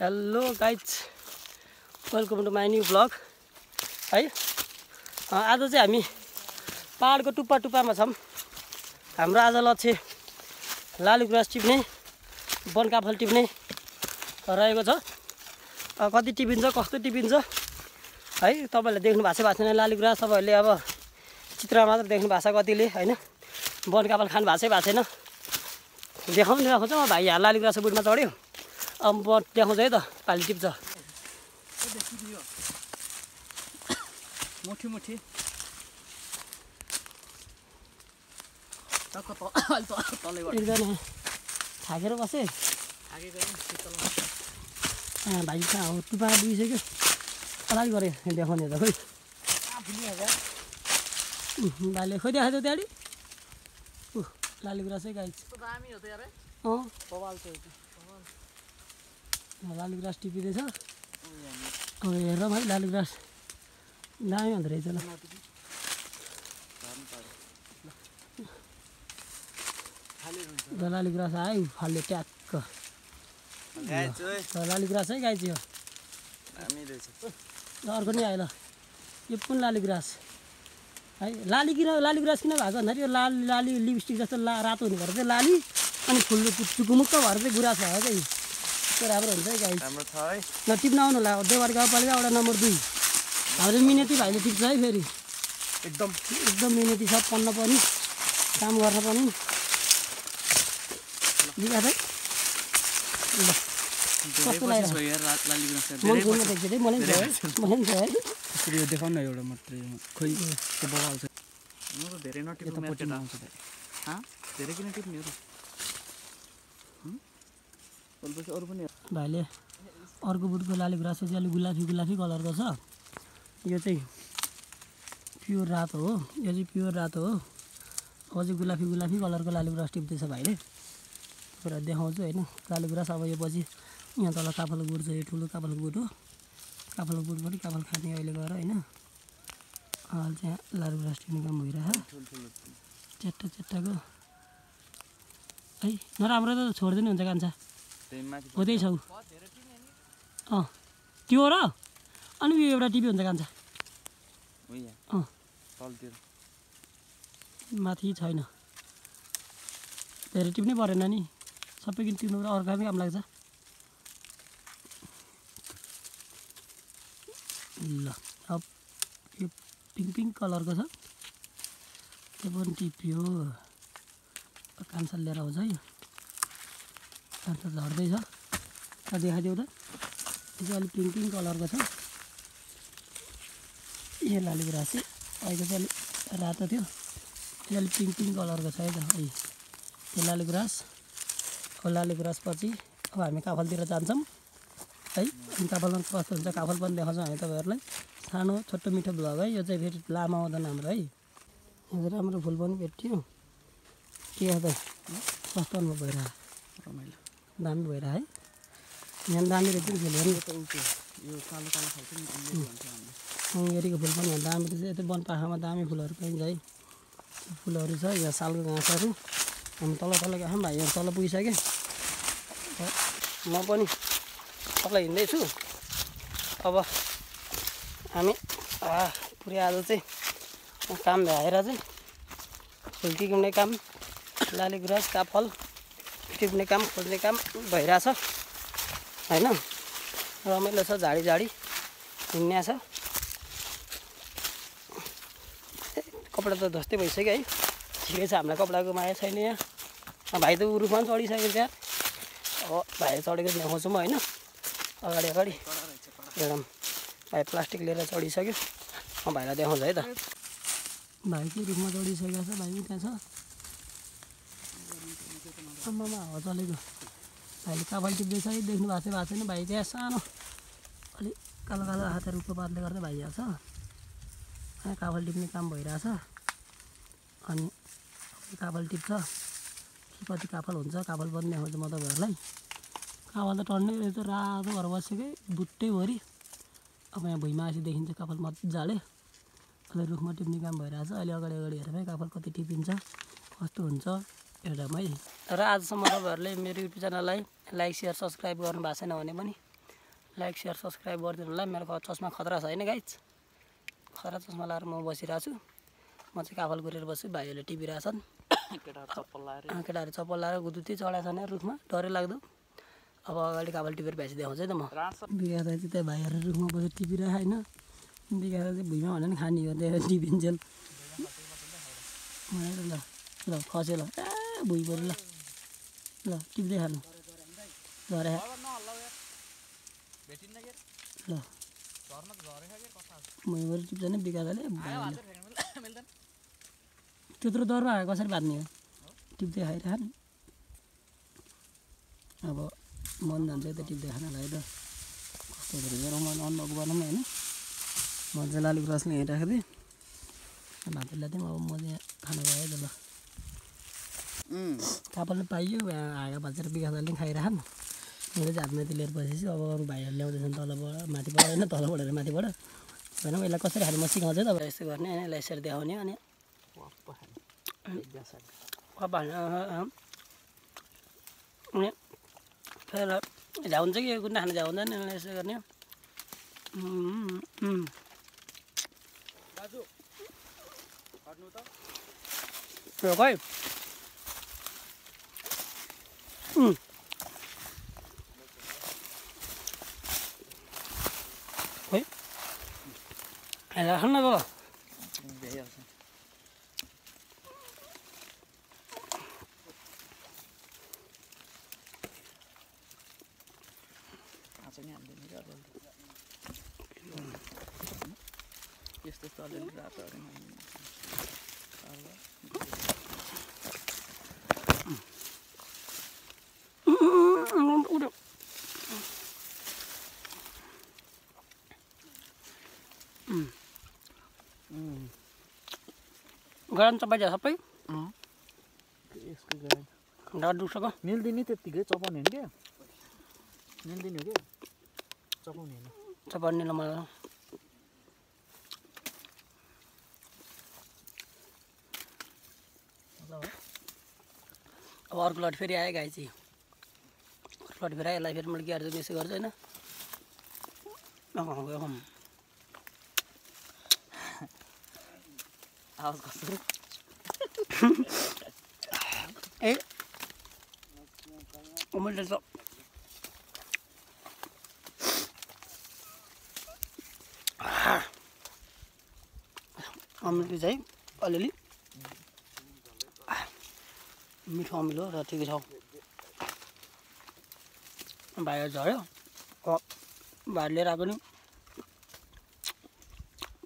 Hello guys, welcome to my new blog है। आज चाहिँ हामी पहाडको टुप्पा टुप्पामा छौँ। हाम्रो आज लक्ष्य लालीगुराँस टिप्ने, बनकाफल टिप्ने रहेको छ। कति टिपिन्छ, कस्तो टिपिन्छ है, तपाईँहरूले देख्नु भएको छैन। लालीगुराँस तपाईँहरूले अब चित्रमा मात्र देख्नु भएको छ कतिले होइन, बनकाफल खानु भएको छैन। देखाउनु खोज्छ। म भाइ यहाँ लालीगुराँसको बुटमा चढ्यो, अब म देखाउँछ है त पाली टिप्छ। मुठी मुठी एकजना थाकेर बसेँ। भाइ कहाँ हो, टुप्पा दुइसक्यो, अगाडि गरेँ देखाउने त खोइ। भाइले खोइ देखाएको थियो त्यहाँनिर लालीगुराँसै गाई। लालीगुराँस टिपिँदैछ। अब हेरौँ है, लालीगुराँस दामी हुँदो रहेछ। ल लालीगुराँस आयो फाल्यो ट्याक्क। लालीगुराँस है गाई चाहिँ अर्को नि आयो। ल यो कुन लालीगुराँस है, लालीगुराँस किन भएको भन्दाखेरि यो लाली लिपस्टिक जस्तो रातो हुने भएर चाहिँ लाली, अनि फुल चुकुमुक्क भएर चाहिँ गुराँस भयो क्या। त्यो राम्रो हुन्छ है गाई। ल टिप्न आउनु होला। देवार गाउँपालिका वडा नम्बर 2 हाम्रो मिनेती भाइले टिप्छ है। फेरि एकदम मिनेती छ, पढ्न पनि काम गर्न पनि विकास है। ल कस्तो लाग्यो मलाई है। देखाउन एउटा मात्रै खोइ त्यो बवाल छ। म त धेरै नटिप्नु केटा धेरै किन टिप्ने हो त अरू पनि। भाइले अर्को बुटको लालीगुराँस चाहिँ अलिक गुलाफी कलरको छ। यो चाहिँ प्योर रातो हो, यो चाहिँ प्योर रातो हो। अब चाहिँ गुलाफी कलरको लालीगुराँस टिप्दैछ भाइले। पुरा देखाउँछु होइन लालीगुराँस। अब यो पछि यहाँ तल काफलको बुट छ, यो ठुलो काफलको बुट हो। काफलको बुट पनि काफल खाने अहिले गएर होइन। अहिले चाहिँ लालीगुराँस टिप्ने काम भइरहेको च्याट्टाको है। नराम्रो त छोडिदिनु हुन्छ कान्छा, हो त्यही छ। त्यो र अनि यो एउटा टिपी हुन्छ कान्छा। माथि छैन, धेरै टिप्नै परेन नि, सबै किन टिप्नु अर्कामै काम लाग्छ। ल अब यो पिङ्क कलरको छ, त्यो पनि टिप्यो। कान्छा लिएर आउँछ है, कान्छा झर्दैछ। देखाइदेऊ त, यो चाहिँ अलिक पिङ्क कलरको छ। यो लालीगुराँस चाहिँ अहिले चाहिँ अलिक रातो थियो, यो अलिक पिङ्क कलरको छ है त। यो लालीगुराँस। अब लालीगुराँस पछि अब हामी काफलतिर जान्छौँ है। अनि काफलमा कस्तो हुन्छ काफल पनि देखाउँछौँ हामी तपाईँहरूलाई। सानो छोटो मिठो ब्लग है यो चाहिँ। फेरि लामो आउँदैन हाम्रो है। यो राम्रो फुल पनि भेट्यो। के हो त कस्तो अनुभव भइरहेको, रमाइलो दामी भइरहेको है। यहाँ दामी रहेछ नि फुल हेर्नु। हेरीको फुल पनि यहाँ दामी रहेछ। यतै वनपाखामा दामी फुलहरू पाइन्छ है। फुलहरू छ, यहाँ सालको घाँसहरू। हामी तल गएँ, भाइहरू तल पुगिसक्यो। म पनि तल हिँड्दैछु। अब हामी पुरै आज चाहिँ काम भ्याएर चाहिँ फुल टिप्ने काम, लालीगुराँस काफल टिप्ने काम, खोज्ने काम भइरहेछ होइन। रमाइलो छ, झाडी हिँड्ने छ। कपडा त धस्दै भइसक्यो है। ठिकै छ, हामीलाई कपडाको माया छैन यहाँ। भाइ त रुखमा पनि चढिसक्यो त्यहाँ। अब भाइ चढेको देखाउँछु म होइन। अगाडि एउटा भाइ प्लास्टिक लिएर चढिसक्यो। म भाइलाई देखाउँछु है त। भाइ चाहिँ रुखमा चढिसकेको छ, भाइ पनि त्यहाँ छ। आम्मामा हावा चलेको। भाइले काफल टिप्दैछ है, देख्नु भएको छैन। भाइ त्यहाँ सानो अलिक कालो हातहरू रुखको पातले गर्दा भाइ यहाँ छ। काफल टिप्ने काम भइरहेछ। अनि काफल टिप्छ, कति काफल हुन्छ काफल पनि देखाउँछु म तपाईँहरूलाई। काफल त टन्नै रहेछ, रातो भएर बसेकै बुट्टैभरि। अब यहाँ भुइँमा आएपछि देखिन्छ काफल मजाले। अहिले रुखमा टिप्ने काम भइरहेछ। अहिले अगाडि हेरौँ है काफल कति टिपिन्छ, कस्तो हुन्छ हेरौँ है। र आजसम्म तपाईँहरूले मेरो युट्युब च्यानललाई लाइक, सेयर, सब्सक्राइब गर्नु भएको छैन भने पनि लाइक सेयर सब्सक्राइब गरिदिनु होला। मेरो चस्मा खतरा छ होइन गाइज, खतरा चस्मा लाएर म बसिरहेको छु। म चाहिँ काफल गरेर बस्छु, भाइहरूले टिभी रहेछन्। केटाहरू चप्पल लाएर गुदुती चढाएको छ नि रुखमा, डरै लाग्दो। अब अगाडि काफल टिपेर भ्याइस देखाउँछ है त म। बिगाएर चाहिँ त्यहाँ भाइहरू रुखमा बसेर टिपिरहेको होइन, बिगाएर चाहिँ भुइँमा भने नि खाने हो त्यहाँ टिपिन्जेल ल ल खस्यो ल भुइँ पऱ्यो ल ल टिप्दै खानु झरे ल भुइँ पऱ्यो टिप्छ नि बिगारले त्यत्रो दरमा आयो कसरी बाँध्ने हो, टिप्दै खाइरह नि। अब मन जान्छ यता टिप्दै खानलाई त कस्तो गरेर मन अनुभव गरौँ होइन। मजाले अलिक रसले हेरिराखेको थिएँ भातहरू ल्याएको थियौँ। अब म यहाँ खाना गएँ त ल कापलले पाइयो हाँगा भाँचेर बिगारले पनि खाइरहन्। मैले चाहिँ हातमाथि लिएर बसेपछि अब अरू भाइहरू ल्याउँदैछन् तलबाट माथिबाट होइन, तलबाट माथिबाट होइन। यसलाई कसरी खाने म सिकाउँछु तपाईँ यस्तो गर्ने होइन, यसलाई यसरी देखाउने अनि अनि फेरि झ्याउ हुन्छ कि कुन खाना झ्याउ हुँदैन, यसलाई यसो गर्ने खै खै खान्न त यस्तो यस्तो अलिअलि रातोहरू गरम चपाइदियो सबै यसको गराइ दुख्छको निल्दिने त्यत्तिकै चपाउने होइन क्या, निल्दिने हो क्या चपाउने होइन। चपाउने ल मलाई अब अर्को लट फेरि आयो गाई चाहिँ, अर्को लट फेरि आयो। यसलाई फेरि मैले के गर्छु यसो गर्छु होइन। आवाज कस्तो ए मैले त अमिलो चाहिँ अलिअलि मिठो अमिलो र ठिकै छ। भाइहरू झऱ्यो भाइहरू लिएर आएको नि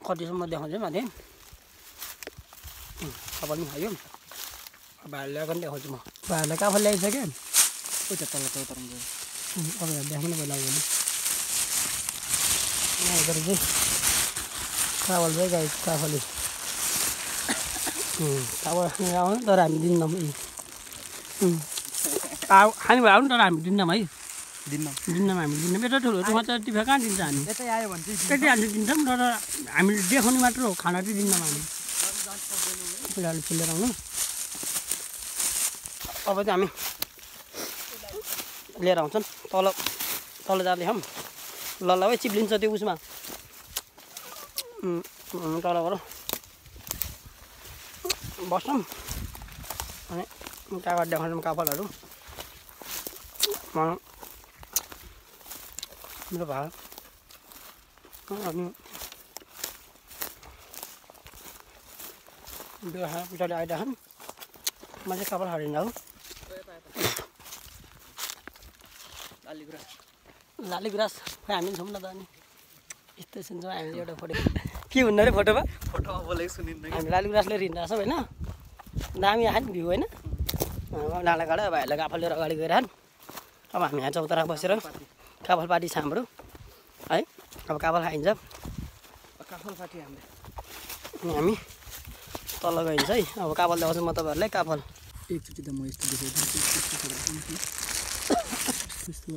कतिसम्म देखाउँछ माथि तपाईँले पनि खायो। भाइहरू ल्याएको पनि देखाउँछु म। भाइहरूलाई काफल ल्याइसक्यो उता तल त उता तपाईँहरू देखाउनु पहिला भने यहाँबाट चाहिँ काफल चाहिँ गाई काफले काफल आउनु तर हामी दिन्नौँ खाने भयो नि तर हामी दिन्नौँ है, दिन्नौँ हामी दिन्नौँ। यता ठुलो माछा टिफा कहाँ दिन्छ हामी, यतै आयो भने चाहिँ त्यति हामी दिन्छौँ तर हामीले देखाउने मात्र हो, खाना चाहिँ दिन्नौँ हामी। पिँडाले फुलेर आउनु अब चाहिँ हामी लिएर आउँछन् तल तल जाँदैछौँ। ल ल है चिप्लिन्छ त्यो उसमा तलबाट बस्छौँ अनि कागज देखाउँछौँ काफलहरू। मेरो भाइ अनि बिहा पछाडि आइरहेछन्। म चाहिँ काफल हारिँदा हो लाली गुराँस खै हामी छौँ न त। अनि यस्तै सुन्छौँ हामीले एउटा फोटो के हुन्न अरे फोटोमा बोलेको सुनिन्न। हामी लाली गुराँसले हिँडिरहेको छौँ होइन, दामी आयो नि भ्यू होइन। डाँडाकाँडा भाइहरूलाई काफल लिएर अगाडि गइरहन्। अब हामी यहाँ चौतारा बसेर काफल पार्टी छ हाम्रो है। अब काफल खाइन्छ काफल पार्टी हामीले अनि हामी तल गइन्छ है। अब काफल देखाउँछु म तपाईँहरूलाई काफल एकचोटि त म यस्तो देखाइदिन्छु यस्तो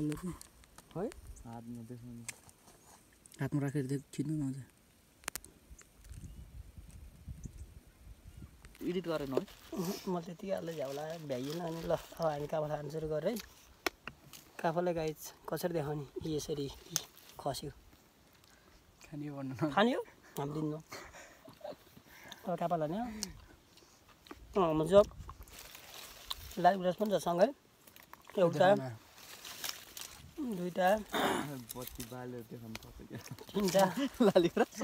है हातमा देखाउनु हातमा राखेर खिच्नु न अझ एडिट गरेन है। म त्यति हाल्दै झ्याउला भ्याइएन अनि ल अब हामी काफल खानु सुरु गरेँ है। काफललाई गाई कसरी देखाउने यसरी खस्यो खाने भन्नु न खाने हो हामी दिन्नु अब कापाल हान्यो मतलब लाइभ गुराँस पनि छ सँगै एउटा दुईटा बत्ती बाल्यो देखाउनु पर्छ क्या तिनटा लाली गुराँस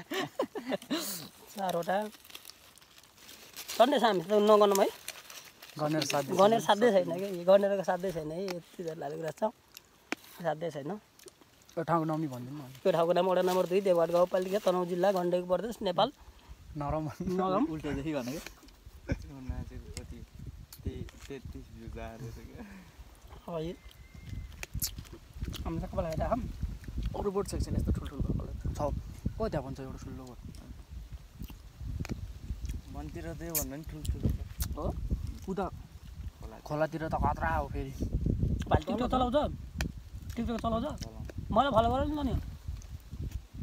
चारवटा सन्देश हामी त नगर्नु है गनेर साथ गनेर साध्यै छैन कि गनेरको साध्यै छैन है यति लाली गुराँस छ साध्यै छैन यो ठाउँको नाम नि भनिदिनु न त्यो ठाउँको नाम वडा नम्बर 2 देवघाट गाउँपालिका तनहुँ जिल्ला गण्डकी प्रदेश नेपाल नरम नगम उल्टोदेखि भनेको नाचेको कति 33 भ्युज आएको रहेछ क्या है हामी त कपाल हाइरा खाम अरू बोट सेक्सन यस्तो ठुल्ठुलो छ कति त्यहाँ भन्छ एउटा ठुलो बोट मनतिर चाहिँ भन्दा नि ठुल्ठुलो हो उता खोलातिर त खतरा हो फेरि टिकटक चलाउँछ टिकटक चलाउँछ मलाई फलो गर नि त नि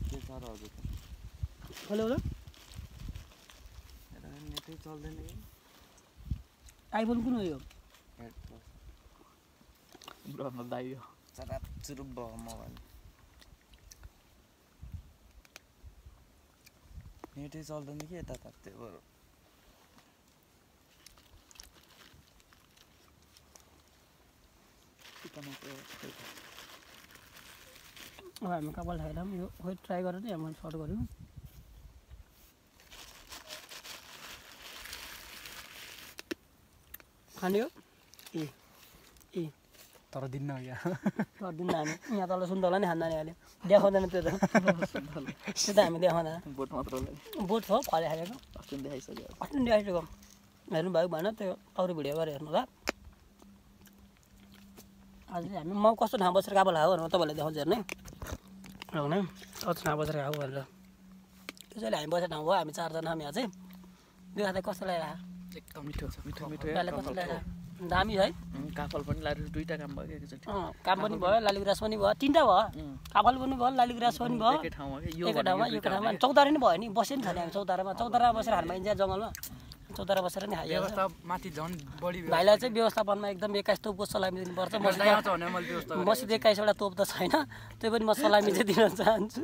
के छ र हजुर फलो गर नेटै चल्दैन कि आइफोन कुन हो यो हेड प्लस ब्रह्म दाइयो चराप चुरुप भयो मोबाइल नेटै चल्दैन कि यता त्यही भएर अब हामी कपाल खाइरहौँ यो खोइ ट्राई गरेर चाहिँ हामीले सर्ट गऱ्यौँ खाने हो ए ए तर दिन्न या गरिदिन्न हामी यहाँ तल सुन्तला नि खान्न नि अहिले देखाउँदैन त्यो त त्यो त हामी देखाउँदैन बोट मात्र बोट छ फले खाएको अस्ति देखाइसक्यो अस्ति देखाइसक्यो हेर्नुभएको भएन त्यो अरू भिडियो गरेर हेर्नु ल आज चाहिँ हामी म कस्तो ठाउँ बसेर काबल खाएको भनेर तपाईँलाई देखाउँछ हेर्ने होइन कस्तो ठाउँ बसेर खाएको भनेर त्यो चाहिँ हामी बसेर ठाउँ भयो हामी चारजना हामी यहाँ चाहिँ त्यो खाँदा कस्तो लगाइरहेको एकदम मिठो छ मिठो मिठो तपाईँलाई कस्तो लगाइरहेको दामी है काफल पनि लाएर दुईटा काम भयो एकचोटि काम पनि भयो लाली गुराँस पनि भयो तिनवटा भयो काफल पनि भयो लाली गुराँस पनि भयो एकै ठाउँमा के एकै ठाउँमा यो ठाउँमा चौतारा नि भयो नि बस्यो नि छ नि हामी चौतारामा बसेर हारमा इन्जिया जङ्गलमा चौतारा बसेर नि खाइयो व्यवस्था माथि झन् बढी भाइलाई चाहिँ व्यवस्थापनमा एकदम 21 तोपको सलामी दिनुपर्छ मसित 21वटा तोप त छैन त्यो पनि म सलामी चाहिँ दिन चाहन्छु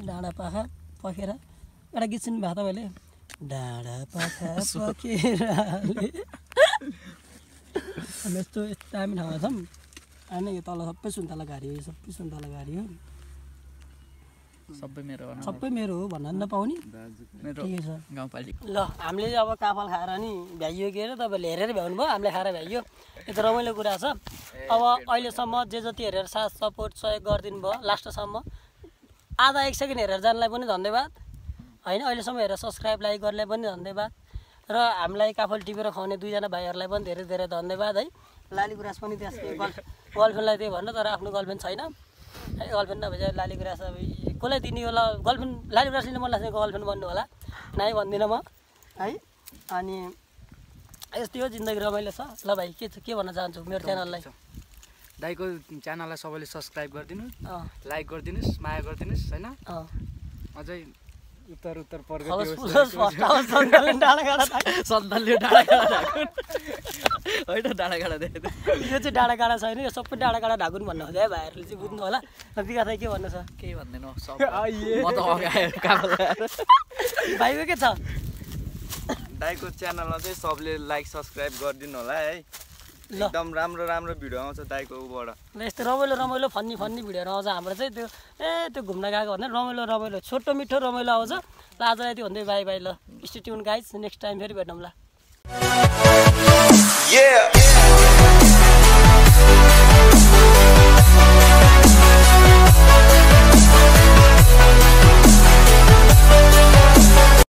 डाँडा पाखा पखेर एउटा गीत सुन्नु भएको तपाईँले डाँडा पाखा पखेराले यस्तो दामी ठाउँमा छौँ होइन यो तल सबै सुन्तला घारी हो सबै सुन्तला घारी हो सबै मेरो सबै मेरो हो भन्न नि नपाउने मेरो ठिकै छ गाउँपालिका ल हामीले चाहिँ अब काफल खाएर नि भ्याइयो के अरे तपाईँले हेरेर भ्याउनु भयो हामीले खाएर भ्याइयो यो त रमाइलो कुरा छ अब अहिलेसम्म जे जति हेरेर साथ सपोर्ट सहयोग गरिदिनु भयो लास्टसम्म आधा 1 सेकेन्ड हेरेर जानलाई पनि धन्यवाद होइन अहिलेसम्म हेरेर सब्सक्राइब लाइक गर्नेलाई पनि धन्यवाद र हामीलाई काफल टिपेर खुवाउने दुईजना भाइहरूलाई पनि धेरै धेरै धन्यवाद है लाली गुराँस पनि त्यसले गर्लफ्रेन्डलाई त्यही भन्नु तर आफ्नो गर्लफ्रेन्ड छैन है गर्लफ्रेन्ड नभए चाहिँ लाली गुराँस अब कसलाई दिने होला गर्लफ्रेन्ड लाली गुराँस लिनु मन लाग्छ गर्लफ्रेन्ड बन्नु होला नै भन्दिनँ म है अनि यस्तै हो जिन्दगी रमाइलो छ ल भाइ के भन्न चाहन्छु मेरो च्यानललाई दाइको च्यानललाई सबैले सब्सक्राइब गरिदिनु लाइक गरिदिनुहोस् माया गरिदिनुहोस् होइन अझै उत्तर उत्तर सन्तानले डाँडाकाँडा होइन डाँडाकाँडा देखेको यो चाहिँ डाँडाकाँडा छैन यो सबै डाँडाकाँडा ढाकुन् भन्नु हुन्छ है भाइहरूले चाहिँ बुझ्नु होला विकास के भन्नु छ केही भन्दैन म त अगाएर भाइको के छ दाइको च्यानलमा चाहिँ सबले लाइक सब्सक्राइब गरिदिनु होला है एकदम राम्रो राम्रो भिडियो आउँछ दाइको उबाट ल यस्तो रमाइलो फन्नी भिडियोहरू आउँछ हाम्रो चाहिँ त्यो त्यो घुम्न गएको भन्दा रमाइलो छोटो मिठो रमाइलो आउँछ ल आजलाई त्यो भन्दै बाई ल stay tune guys next time फेरि भेटौँ ल